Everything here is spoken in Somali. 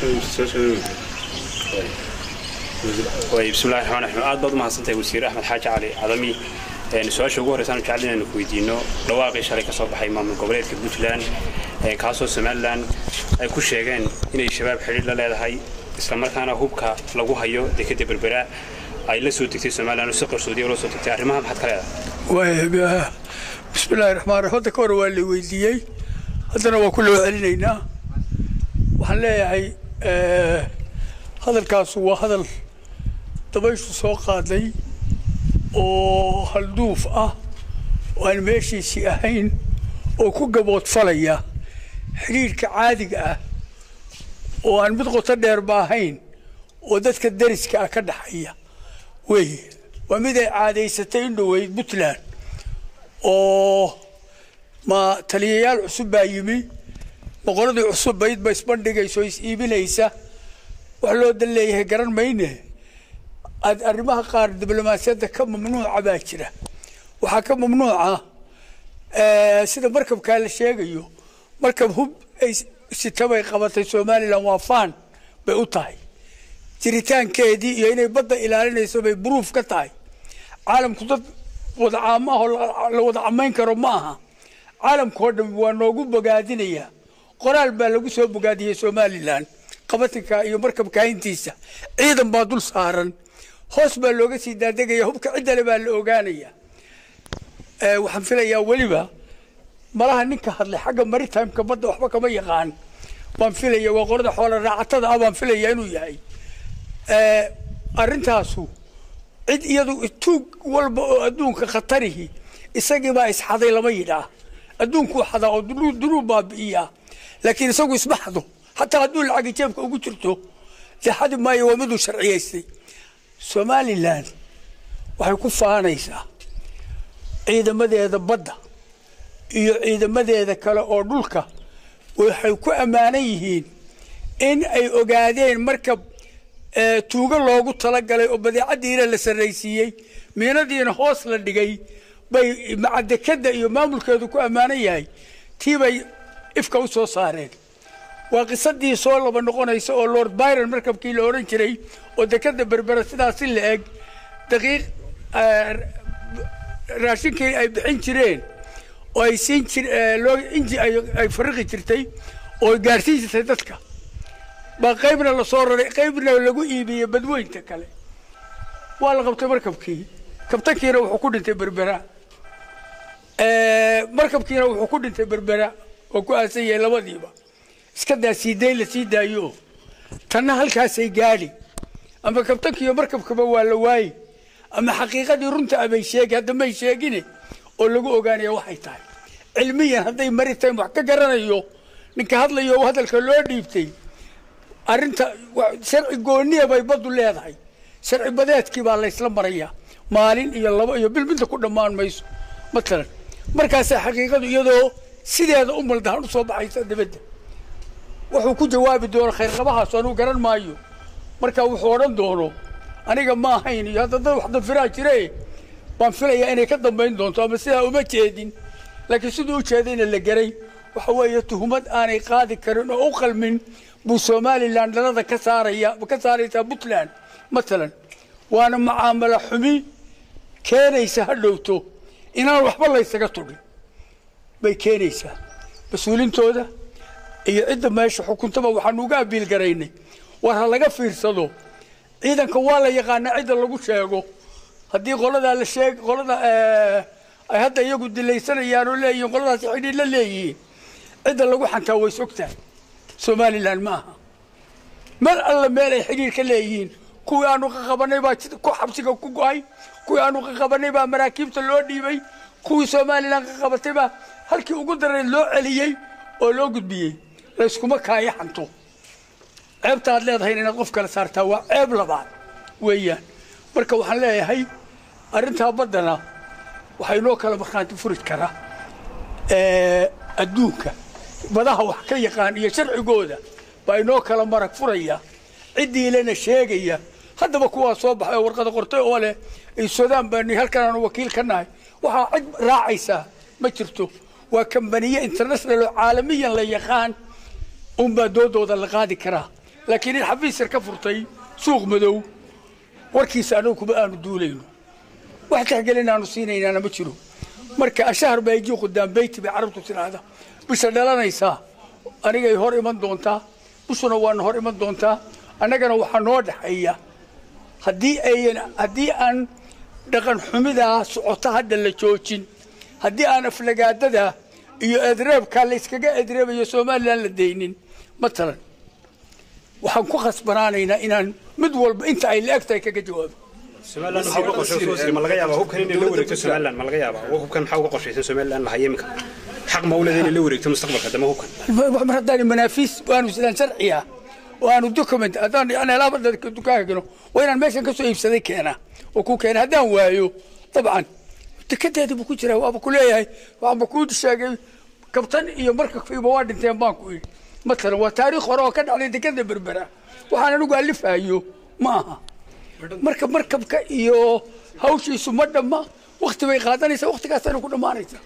Bismillahi raxmaan raxiim. Aad baad umahadsantahay, Wasiir Axmed Xaaji Cali Cadami. Su-aasha ugu horreysa aanu jecel inaynu ku weydiino, dhawaaqii shalay ka soo baxay maamul goboleedka Puntland, kaasoo Somaliland ay ku sheegeen inay Shabaab xidhiidh la leedahay, islamarkaana hubka lagu hayo dekadda Berbera ay la soo degtay Somaliland oo si qarsoodiya la soo degtay, arrimaha maxaad ka leedahay? Bismillahi raxmaan raxiim. Hadda ka hore waa la weydiiyey, haddana waa ku loo celinaynaa. Waxaan leeyahay, hadalkaasu waa hadal dabayshu soo qaaday oo halduuf ah oo aan meeshiisii ahayn oo ku gaboodfalaya xidhiidhka caadiga ah oo aan mid qoto dheerba ahayn oo dadka deriska ah ka dhaxaya weeye. Waa mid ay caadaysatay in dhoweyd Puntland oo ma taliyayaal cusub baa yimi, boqoradii cusub bayd ba isbandhigaysa oo is iibinaysa. Wax loo dan leeyahay garan mayne. Aad arrimaha qaar diblomaasiyadda ka mamnuuca baa jira. Waxaa ka mamnuuca sida markabkaa la sheegayo, markab hub ay sita bay qabatay Somaliland, waa faan bay u tahay jiritaankeedii iyo inay badda ilaalinayso bay buruuf ka tahay. Caalamku dad wada caamo ah oo la wada camayn karo ma aha. Caalamka oo dhan waa noogu bogaadinayaa, qoraal baa lagu soo bogaadiyey Somaliland qabatinka iyo markabka hayntiisa. Ciidan baa dul saaran, hoos baa looga sii daadegaya, hubka ciddale baa la ogaanaya. Waxaan filayaa weliba malaha ninka hadlay xagga maritimeka badda waxba kama yaqaan baan filaya, waa qolada xoola raacatada ah baan filaya inuu yahay. Arrintaasu cid iyadu tuug walba oo adduunka khatarihi isagii baa isxaday lama yidhaah. Adduunkuu xadaa oo dunuu baabi'iyaa, laakiin isagu isma xado. Xataa hadduu lacagi jeebka ugu jirto dee xadi maayo, waa miduu sharciyaystay. Somaliland waxay ku faanaysaa ciidamadeeda badda iyo ciidamadeeda kale oo dhulka. Waxay ku ammaanan yihiin in ay ogaadeen markab tuugo loogu talagalay oo badeecadiina la sarraysiiyey, miinadiina hoos la dhigay bay macadekada iyo maamulkeedu ku ammaanan yahay. Tii bay ifka u soo saareen. Waa qisadii soo laba noqonaysa oo Lord Byron markabkii la odhan jiray oo dekada Berbera sidaasi la eg daqiiq raashinkii ay bixin jireen oo ay siin jir loo inji ay fariqi jirtay oo ay gaarsiin jirtay dadka baa qaybna la soo raray, qaybna lagu iibiyey badweynta kale. Waa la qabtay markabkii, kabtankiina wuxuu ku dhintay Berbera, markabkiina wuxuu ku dhintay Berbera oo ku aasan yahay labadiiba. Iska daa sii dayn la sii daayo, tanna halkaasay gaadhi, ama kabtankiiyo markabkaba waa la waayi, ama xaqiiqadii runta abay sheegi. Hadda may sheegine oo lagu ogaanaya waxay tahay cilmiyan hadday maritime wax ka garanayo ninka hadlayo hadalka loo dhiibtay. Arrinta sharci gooniya bay baddu leedahay, sharci badeedkii baa laysla marayaa, maalin iyo labo iyo bil midna ku dhammaan mayso. Matalan markaasaa xaqiiqadu iyadoo sideeda u maldahan usoo baxaysa dibadda. Wuxuu ku jawaabi doono khayrqabahaas anuu garan maayo. Marka wuxuu odhan doono aniga ma ahayn iyo hadda dad wax dafiraa jire baan filayaa inay ka dambayn doonto, ama sidaa uma jeedin laakiin siduu u jeedayna la geray. Waxa weeye tuhumad aanay qaadi karin oo u qalmin buu Somaliland dhalada ka saaraya, ka saaraysaa Puntland matalan. Waana mucaamalo xumi keenaysa ha dhowto inaan waxba laysaga tudhin bay keenaysaa. Mas-uulintooda iyo cidda meesha xukuntaba waxaanu uga abiil garaynay, war ha laga fiirsado. Ciidanka waa la yaqaanaa cidda lagu sheego. Haddii qoladaa la sheeg, qolada ay hadda iyagu dilaysanayaan oo leeyihiin qoladaasi xidhiidh la leeyihiin, cidda lagu xantaa way sogtahay. Somaliland ma aha meel alla meel ay xidhiidh ka leeyihiin. Kuwii aanu qaqabanay baa ku xabsiga ku go'ay, kuwii aanu qaqabanay baa maraakiibta loo dhiibay, kuwii Somaliland qaqabatay baa halkii ugu darayd loo celiyey oo loo gudbiyey. Layskuma kaaya xanto. Ceebta aad leedahay inaad qof kale saartaa waa ceeb labaad weeyaan. Marka waxaan leeyahay, arrintaa baddana waxaa inoo kala markhaanti furi kara adduunka badaha wax ka yaqaan iyo sharcigooda baa inoo kala marag furaya, ciddiilena sheegaya. Haddaba kuwaa soo baxay oo warqada qortay oo leh Suudaan baanu halkan aanu wakiil ka nahay, waxaa cid raacaysaa ma jirto. Waa kambaniye international oo caalamiyan la yaqaan unbaa doodooda la qaadi karaa. Laakiin in xafiis yar ka furtay suuq madow warkiisa anagu kuma aanu duulayno, wax tixgelin aanu siinaynaana ma jiro. Marka ashahar baa ijii qudaam beyti bay carabtu tidhaahda, bisha dhalanaysaa anigay hor iman doontaa, bishuna waana hor iman doontaa. Annagana waxaa noo dhexeeya haddii aan dhaqan xumidaa socota hadda la joojin, haddii aan aflagaadada iyo edreebkaa la iskaga edreebayo Somalilan la daynin, matalan waxaan ku khasbanaanaynaa inaan mid walba inta ay la eg tahay kaga jawaabo. Somaliland waxaa uga qorshaysan, ma laga yaabaa hubkan inay la wareegto Somaliland? Ma laga yaabaa hubkan maxaa uga qorshaysan Somaliland lahaye iminka? Xaq ma u leedahay inay la wareegto mustaqbalka dama hubkan? Mar haddaan manaafiis waanu sidaan sharci ah oo aanu document haddaan yani alaabada dukaanka geno waa inaan meeshan ka soo iibsaday keenaa oo ku keena. Haddaan waayo dabcan dekedeeda buu ku jiraa, waaba ku leeyahay, waxaanba kuu sheegay kabtan iyo markabkiiba waa dhinteen baan ku idhi. Matalan waa taariikh hore oo ka dhacday dekeda Berbera, waxaan anigu alifayo ma aha. Marka markabka iyo hawshiisu ma dhamma, wakti bay qaadanaysaa, waktigaasana ku dhammaanaysaa.